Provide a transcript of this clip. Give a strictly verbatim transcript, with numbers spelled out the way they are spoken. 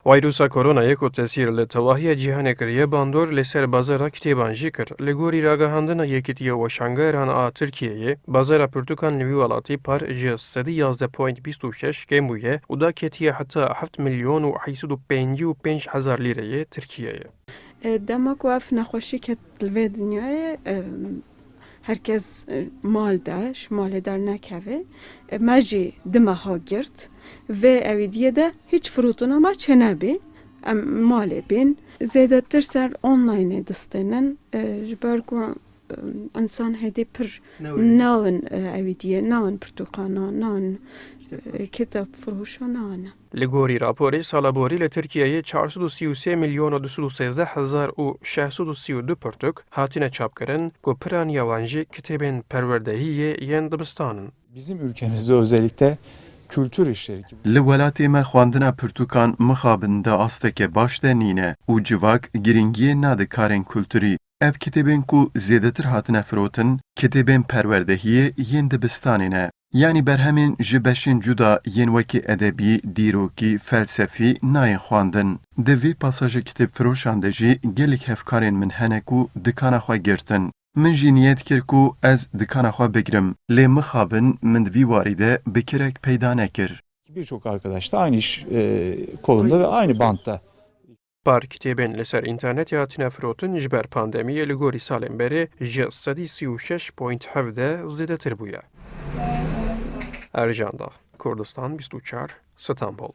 Vîrusa koronayê ku tesîr li tevahiya cîhanê kiriye, bandor li ser bazara kitêban jî kir. Li gorî ragihandina Yekîtiya Weşangeran a Tirkiyeyê, bazara pirtûkan li wî welatî par ji sedî yazdeh point bîst û şeş kêm bûye û da ketiye heta heft milyon û heyt sed û pêncî û pênc hezar lîreyê Tirkiyeyê. E, dema ku ev nexweşî ket li vê dinyayê, e, herkes, e, mal de, ji malê dernekeve. E, me jî di meha girt. Vê ewîdiyê de hiç firotina me çênebî. Em malê bên. Zêdetir ser onlineê distênin, e, ji ber ku, e, însan hêdî pir Newin. Newin, e, ewîdiyê, newin pirtûkana, newin, Kitêb. E, kitêb firoşa, newin. Li gorî raporê, sala borî li Tirkiyeyê çar sed û sî û sê milyon û du sed û sêzdeh hezar û şeş sed û sî û du pirtûk hatine çapkirin ku piraniya wan jî kitêbên perwerdehiyê yên dibistan in. Bizim ülkemizde özellikle kültür işleri ki Li welatê me xwendina pirtûkan mixabin di asteke baş de nîne û civak girîngiyê nade karên kulturî. Ev kitêbên ku zêdetir hatine firotin, kitêbên perwerdehiyê yên dibistanê ne. Yanî berhemên ji beşên cuda yên wekî edebî, dîrokî, felsefî nayên xwendin. Di vê pasaja kitêbfiroşan de jî gelek hevkarên min hene ku dikana xwe girtin. Min jî niyet kir ku ez dikana xwe bigirim. Lê mixabin min di vî warî de bikirek peyda nekir. Birçok arkadaş da aynı iş, e, kolunda ve aynı bantta. Par kitêbên li ser înternetê hatine firotin ji ber pandemiyê li gorî salên berê ji sedî sî û şeş point hevdeh zêdetir bûye. Ercan Dağ, Kurdistan bîst û çar, Stenbol.